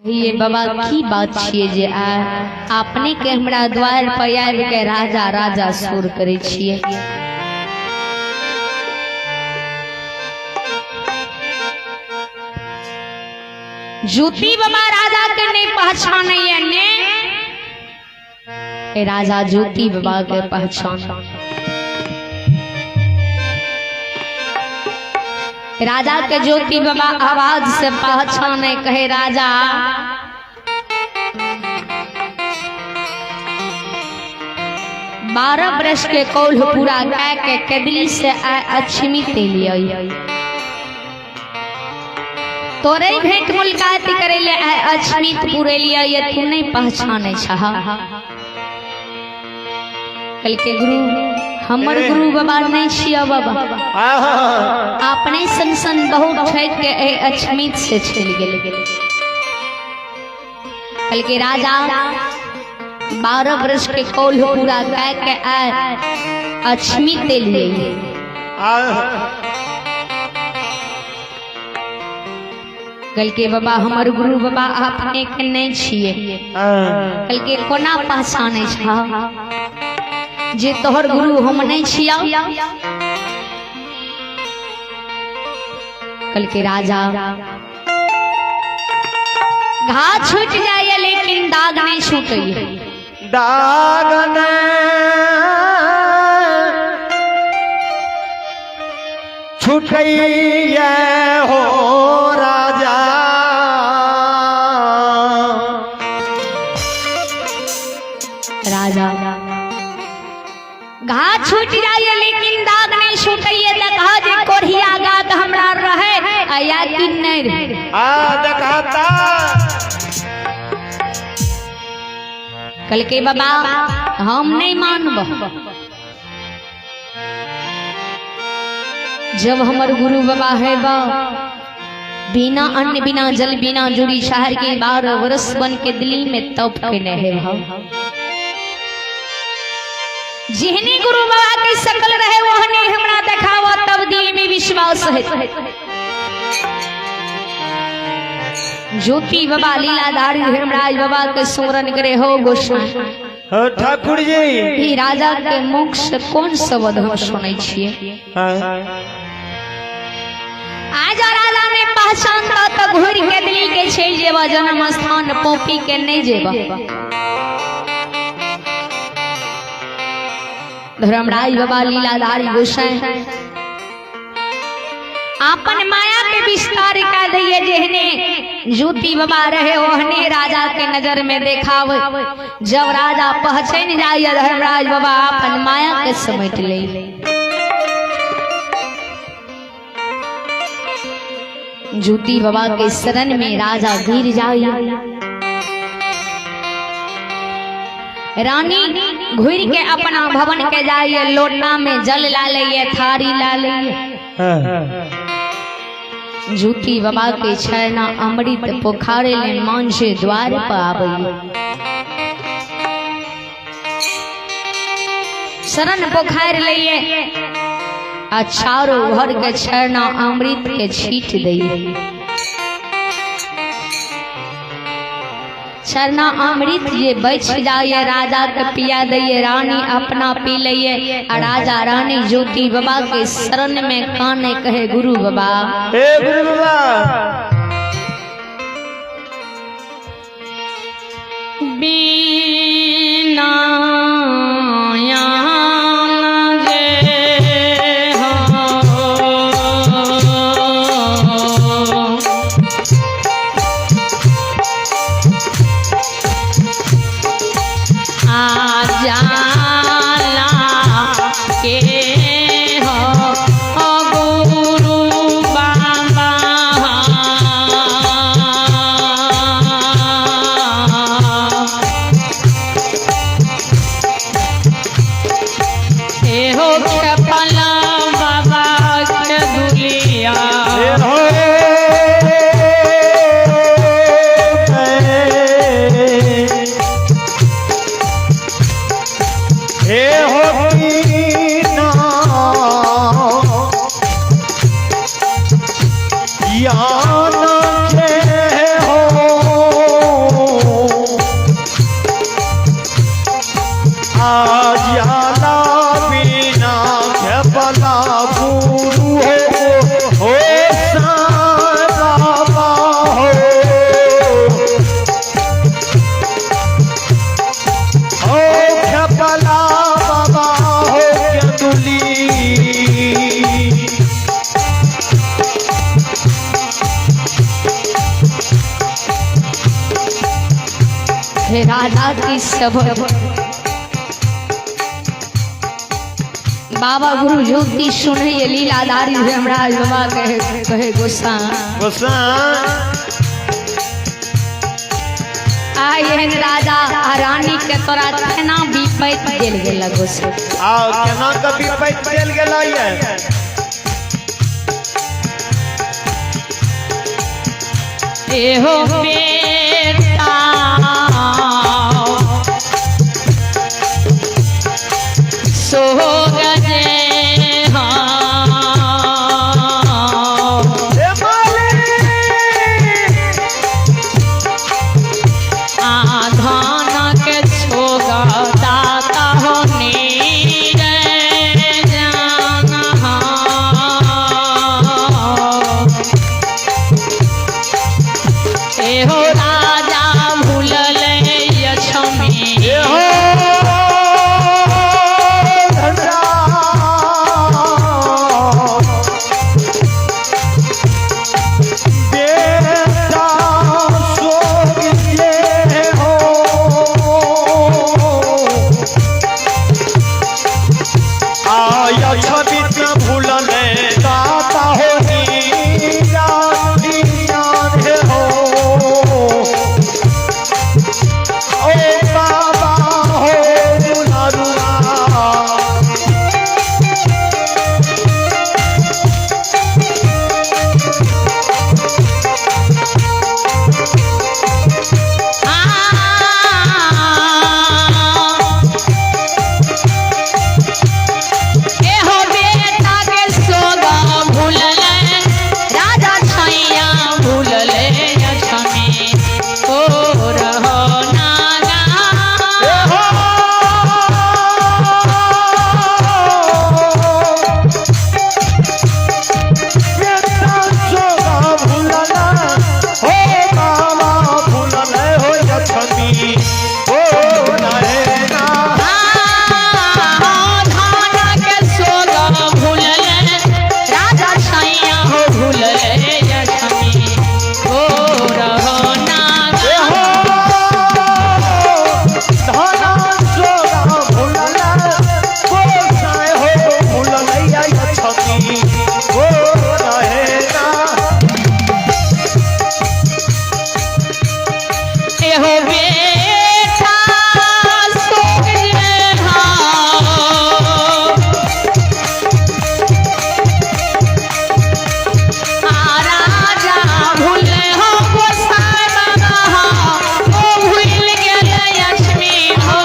ये बाबा की बात छियै जे आ अपने के हमरा द्वार पर आबि के राजा राजा सुर करै छियै। ज्योति बाबा राजा के नहीं पहचानैया ने राजा ज्योति बाबा के पहचान। राजा के ज्योति बाबा आवाज से पहचाने, कहे राजा 12 वर्ष के कौल पूरा कह के केदली से आए अक्षमी ते लिए तोरे भेंट मुलाकात करे ले आए अक्षमित पूरे लिया ये तू नहीं पहचाने छह। कल के गुरु हमर गुरु बाबा नहीं छिया बाबा, अपने सन सन बहुत ठक के ए अक्षमित से चल गेल। कल के राजा 12 वर्ष के कौल पूरा कह के आए अक्षमित लिए। कल के बाबा हमर गुरु बाबा अपने के नहीं छिए। कल के कोना पहचाने छा जे तोहर गुरु हम नहीं छिया। कल के राजा घा छूट जाए लेकिन दाग नहीं छूटे। दाग छूटैया हो राजा। राजा घा छूट जाए लेकिन दाग नहीं छूटैया। देखा जे कोढ़िया गात हमरा रहे आ या कि नहीं रहे। आ देखाता। कल के बाबा हम नहीं मानब। जब हमर गुरु बाबा है बा बिना अन्न बिना जल बिना जुड़ी शहर के 12 वर्ष बन के दिल्ली में तप के नहीं है। जिहनी गुरु बाबा के शकल रहे वहने हमरा देखावा तब दिल में विश्वास है। ज्योति बाबा लीलाधारी धर्मराज बाबा के स्मरण करे हो गोस्वामी हो ठाकुर जी। ई राजा के मुख से कौन शब्द हम सुनै छियै। आज राजा ने पहचानता तो घूर के दिल्ली के चलि जेबा जन्म स्थान पोपी के नहीं जेबा। धर्मराज बाबा लीलाधारी गोसाई अपन माया के विस्तार कर दिए। जेहने ज्योति बाबा रहे ओहने राजा के नजर में देखावे। जब राजा पहचान जाए धर्मराज बाबा अपन माया के समेट ले। ज्योति बाबा के शरण में राजा गिर जाए। रानी घुर के अपना भवन के जाइए, लोटा में जल ला लिए, थारी ला लिए। ज्योति बाबा के छरना अमृत पोखारे ले मांझे द्वार पर आवे। शरण पोखार लिए आ चारों भर के छरना अमृत के छीट दिए। चरना अमृत जे बच जाए राजा के पिया दिए, रानी अपना पी लिए। आ राजा रानी ज्योति बाबा के शरण में काने कहे गुरु बाबा। हे गुरु बाबा। बिना के हो गुरु बाबा। हे राजा की सब बाबा गुरु ज्योति सुने ये लीलाधारी धर्मराज बाबा कहे कहे गोसा गोसा आइ एहन राजा आ रानी के तोरा केना विपैत देल गेल गोसा। आओ केना के विपैत देल गेल ये? एहो बेटा सोग जे हाँ ए मालिक आधान के छोग दाता हो नीर जान। एहो राजा भूलल यछमी ए हो धनराज, बेटा सोग ये हो, आया छबित भूलल दाता हो हीरा ज्ञान हो। ओ बाबा हो दुलारुआ। एहो बेटा के सोग भूलल राजा छैया भूलल यछमी ओ रहो नाना। धान के सोग भूलल राजा छैया हो भूलल यछमी ओ रहो नाना। एहो बेटा सोग जे हाँ आ राजा भूल हो गोसाई बाबा हो, ओ भूल गेल लक्ष्मी हो।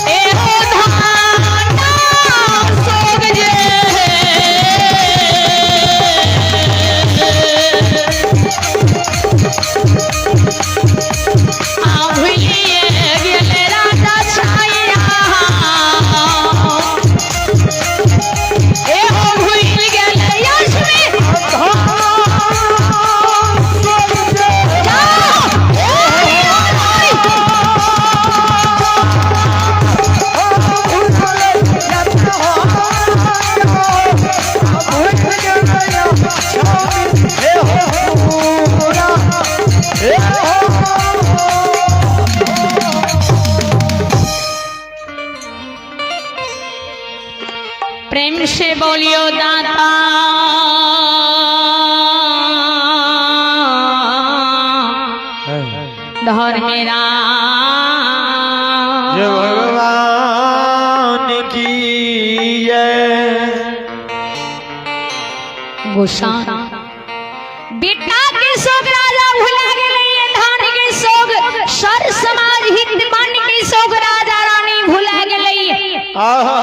एहो धाना सोग जे आ भूलिए गेल राजा छाया, एहो भूल गेल लक्ष्मी। प्रेम से बोलियो दाता धर मेरा जय भगवान की जय। गोसा बेटा के सोग राजा भुला गेलै, धान के सोग सर समाज हित मन के सोग राजा रानी भुला गेलै। आहा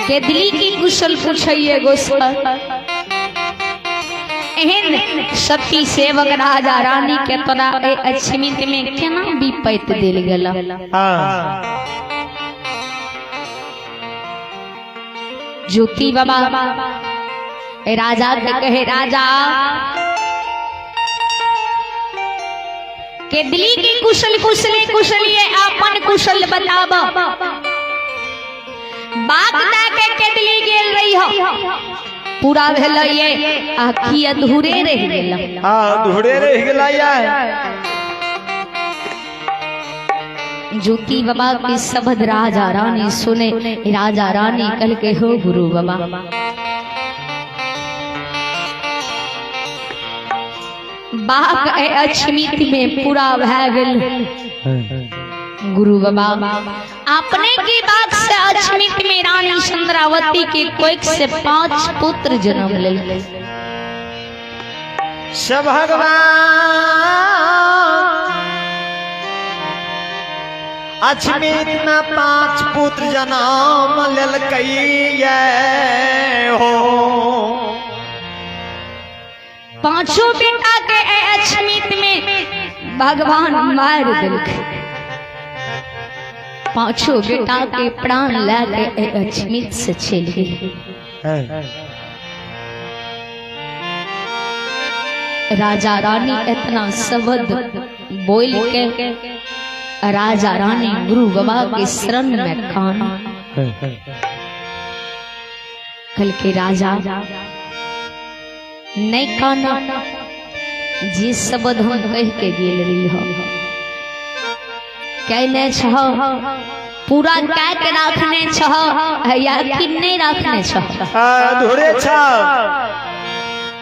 केदली की कुशल पूछैये गोसा। एहन सती सेवक राजा रानी के तोरा ए अछमित में केना विपैत देल गेल? हाँ ज्योति बाबा राजा के कहे, राजा के दिली की कुशल कुशले कुशलिए अपन कुशल बताब। बात जाके केदली गेल रही हो पूरा भेल ये आ की अधूरे रह गेल। हाँ, अधूरे रह गेला ये। ज्योति बाबा के शब्द राजा रानी सुने। राजा रानी कल के हो गुरु बाबा बाक ए अछमित में पूरा भय गेल। गुरु बाबा अपने की बात से अछमित में रानी चंद्रावती के कोख से 5 पुत्र जन्म लेल। से भगवान अछमित में 5 पुत्र जन्म लेलकै हो। पांचों बेटा के अछमित में भगवान मार दिलकै। पांचों बेटा के प्राण लए के अछमित से चलि गेल। राजा रानी इतना शब्द बोल के राजा रानी गुरु बाबा के शरण में कान कल के राजा नहीं काना जे शब्द हम कह के गेल रही हो कहने छह पूरा कह के राखने छह या कि नहीं राखने छह अधूरे छह।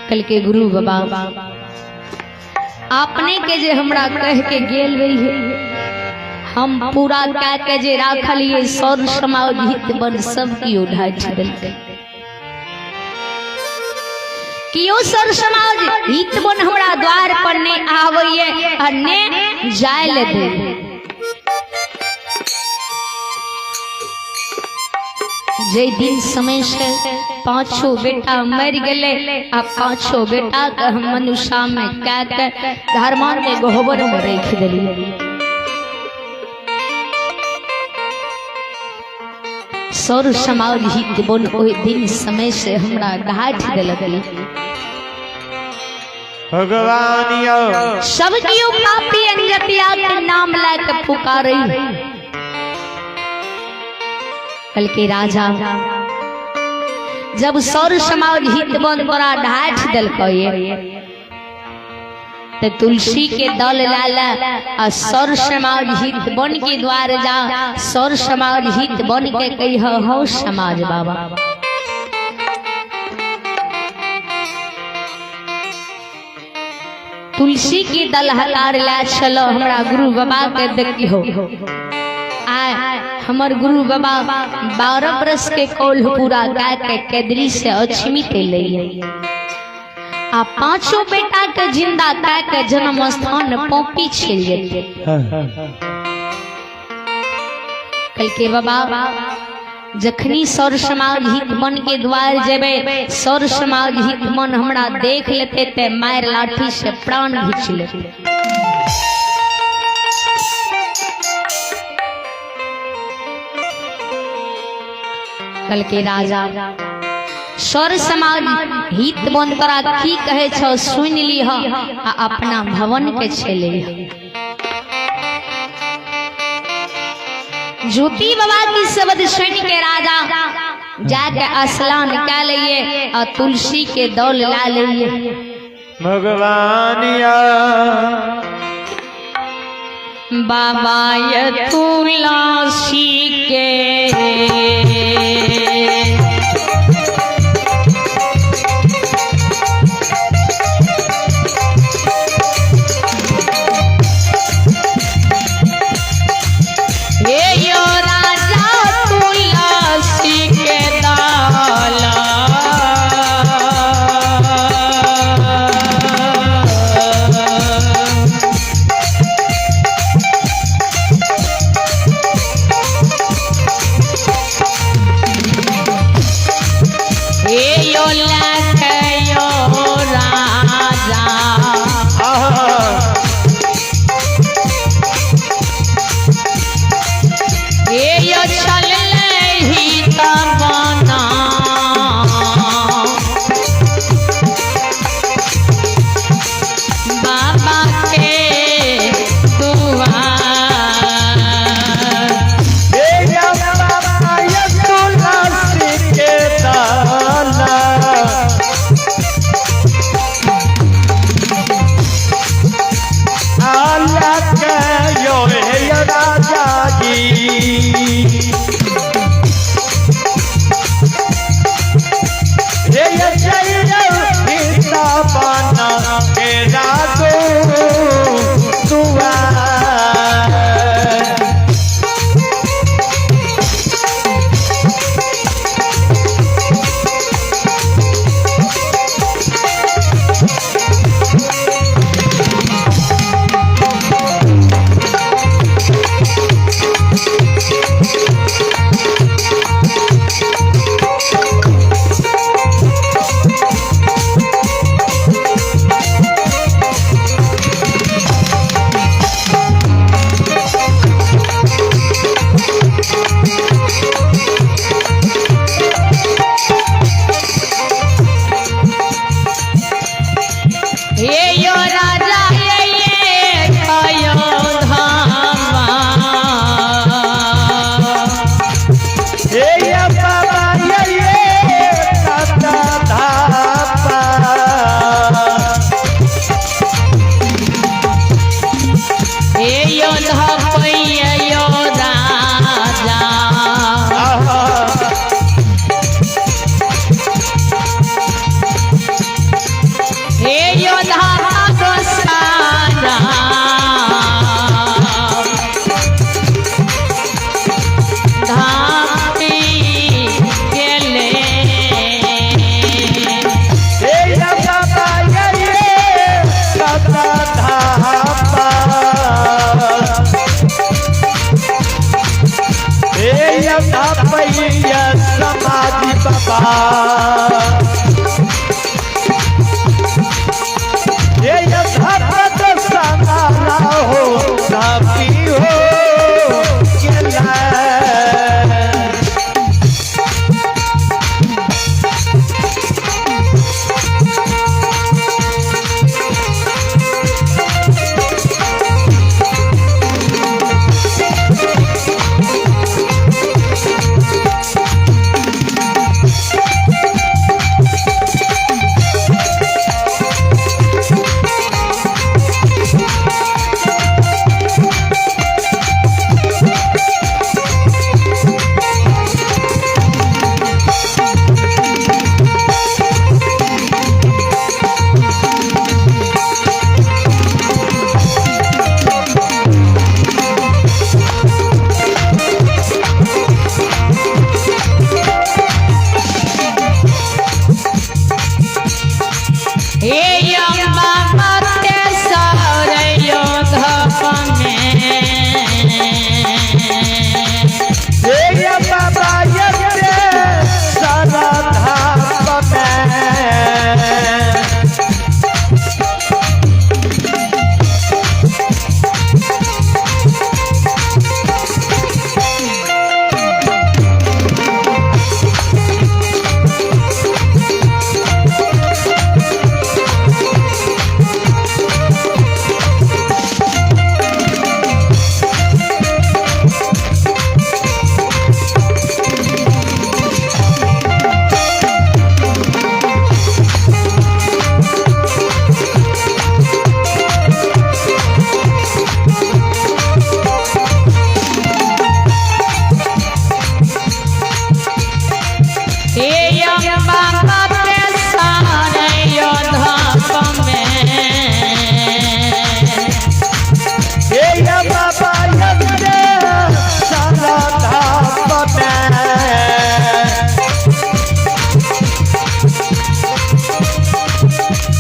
कल के गुरु बाबा अपने के जे हमरा कह के गेल रही है हम पूरा कह के जे राखलिए सौर समाज हित बन सब की ढाठ देलकै। कियो सर समाज हित बन हमरा द्वार पर नहीं आबैये आ ने जाय ले दे। जे दिन समय से पांचों बेटा मर गए आ पांचों बेटा के हम मनुष्य में कह के धर्मान के गोबर में रख दिलिए। सौर समाज हित बन ओहि दिन समय से हमरा घाट देलक। भगवान यो सब कियो पापी अंजतिया के नाम ला के पुकारे। कल के राजा जब सौर समाज हित बन तोरा ढाठ देलकै ते तुलसी के दल लाला आ सौर समाज हित बन के द्वार जा सौर समाज हित बन के कह हो समाज बाबा। तुलसी के दल हकार ला चलो हमरा गुरु बाबा के देखियो आय हमर गुरु बाबा 12 बरस के कौल पूरा गा के केदरी से अछमित ले आ पांचों बेटा के जिंदा गा के जन्म स्थान पौपी छिल जेते। कल के बाबा जखनी सौर समाज हित मन के द्वार जेबे सौर समाज हित मन हमरा देख लेते ते मार लाठी से प्राण घिंच लेते। कल के राजा सौर समाज हित मन तोरा की कहे छौ सुन लीह आ अपना भवन के छेले। ज्योति बाबा की शब्द सुन के राजा जाके स्नान कै लिए और तुलसी के दौल ला लिए। भगवान बाबा ये तुलसी के योधा गोसारा धापी गेले। हे बाबा ये सदा धापा। हे धापैया समाधि बाबा। हे धापत सना हो धापी हो गेला। हे अम्बा माते सारे योधप में। हे बाबा ये सारा धाप में। हे अम्बा माते सारे योधप में। हे बाबा ये सारा धाप में।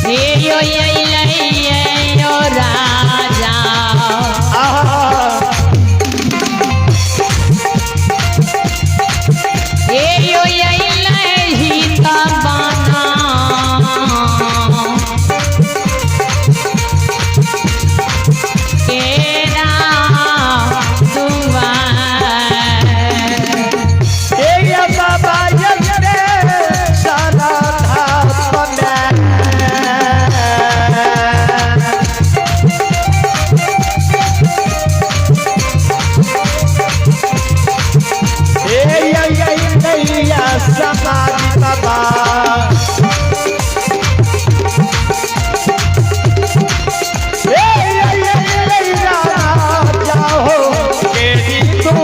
हे यो ये ये ये यो राजा। आहा। हे यो ये ये हित बना। केरा दुआर। हे बाबा ये सारा धाप में। हे या समाधि बाबा। हे राजा हो तेरी तू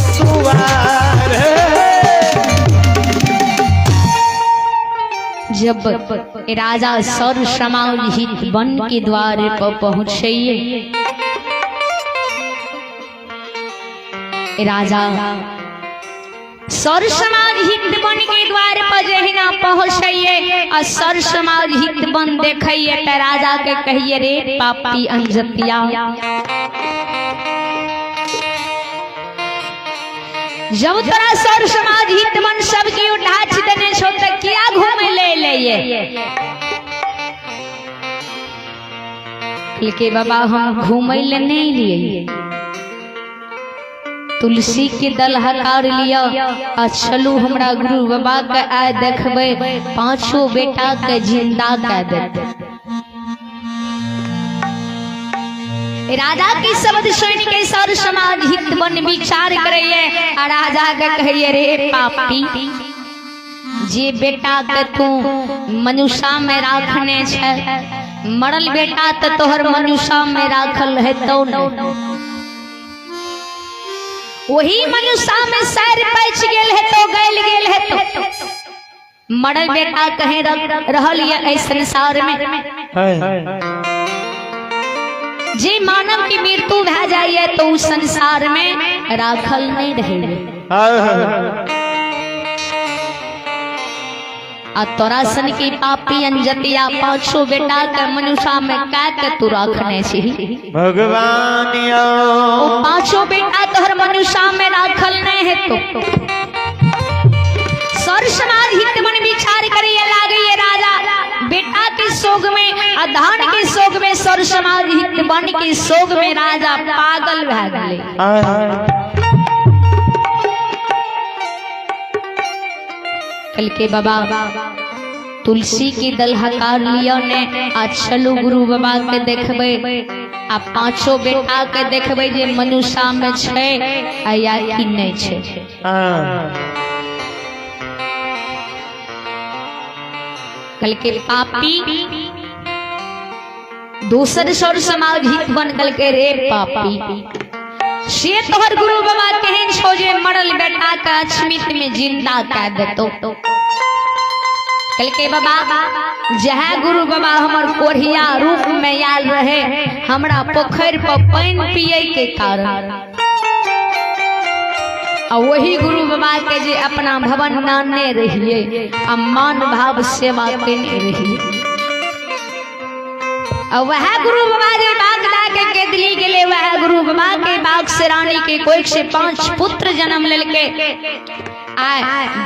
सुवार। जब राजा सर समाज हित वन के द्वार पर पहुँचे, राजा सर समाज हित वन के द्वार पर जहिना पहुँचे आ सर समाज हित वन देखिए त राजा के कहिए, रे पापी अंजतिया, जब तोरा सर समाज हित मन सब की ढाच देने छो त किया घूमे ले ले ये? के बाबा हम घूमे ले नहीं लिए, तुलसी के दल हकार लिया आ चलू हमरा गुरु बाबा के आय देखबे, पांचों बेटा के जिंदा कर देते। राजा के शब्द सुन के सर समाज हित मन विचार करैये आ राजा के कहिए, रे पापी, जे बेटा के तू मनुष्य में राखने छै, मरल बेटा त तोहर मनुष्य में राखल है तो नहीं, वही मनुष्य में सैर पैच गेल है तो गैल गेल है तो मरल बेटा कहे रहल ये एहि संसार में। जे मानव की मृत्यु भए जाइए तो उ संसार में राखल नहीं रहे। आ तोरा सन की पापी अंजतिया पांचों बेटा के मनुष्य में कै के तू रखने छी। भगवान ओ पांचों बेटा तोहर मनुष्य में राखल नहीं है। तो सर समाज हित मन विचार करिए लागे राजा बेटा के शोक में आ धान के शोक में, सर समाज हित बन के शोक में राजा पागल भए गेलै। कल के बाबा तुलसी के दल हकार लियो ने आ चलू गुरु बाबा के देखबै आ पांचों बेटा के देखबै जे मनुष्य में छै आ या कि नहीं छै। कल के पापी दोसर सर समाज हित बन कल के रे पापी, से तोहर गुरु बाबा केहन छौ जे मरल बेटा के अछमित में जिंदा कए देतो। कल के बाबा जहाँ गुरु बाबा हमर कोढ़िया रूप में आयल रहे हमरा पोखरि पर पानि पिए के कारण, आ वही गुरु बाबा के जे अपना भवन नाने रहिए आ मान भाव सेवा केने रहिए, आ वह गुरु बाबा जे बाग ला के केदली गेले, वह गुरु बाबा के बाग से रानी के कोख से 5 पुत्र जन्म लेलके। आय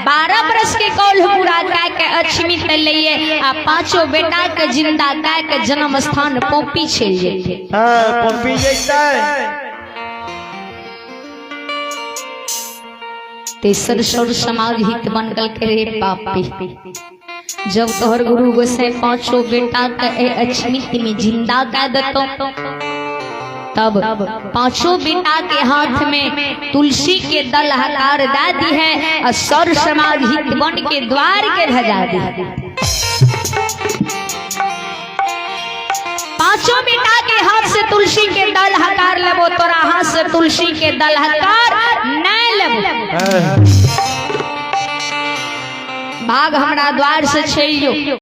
12 बरस के कौल पूरा कै के अछमी तलैये आ पांचों बेटा के जिंदा कै के जन्म स्थान पोपी छेल जेते। हाँ, पोपी जैते। तेसर सर समाज हित बन गल के रे पापी, जब तोहर गुरु गोसाई पांचों बेटा के ए अछमित में जिंदा कर देतो, तब पांचों बेटा के हाथ में तुलसी के दल हकार दा दी है और सर समाज हित बन के द्वार के भजा दी है। पांचों बेटा के हाथ से तुलसी के दल हकार लेबो, तोरा हाथ से तुलसी के दल हकार नहीं लेबो। भाग हमरा द्वार से चल जो।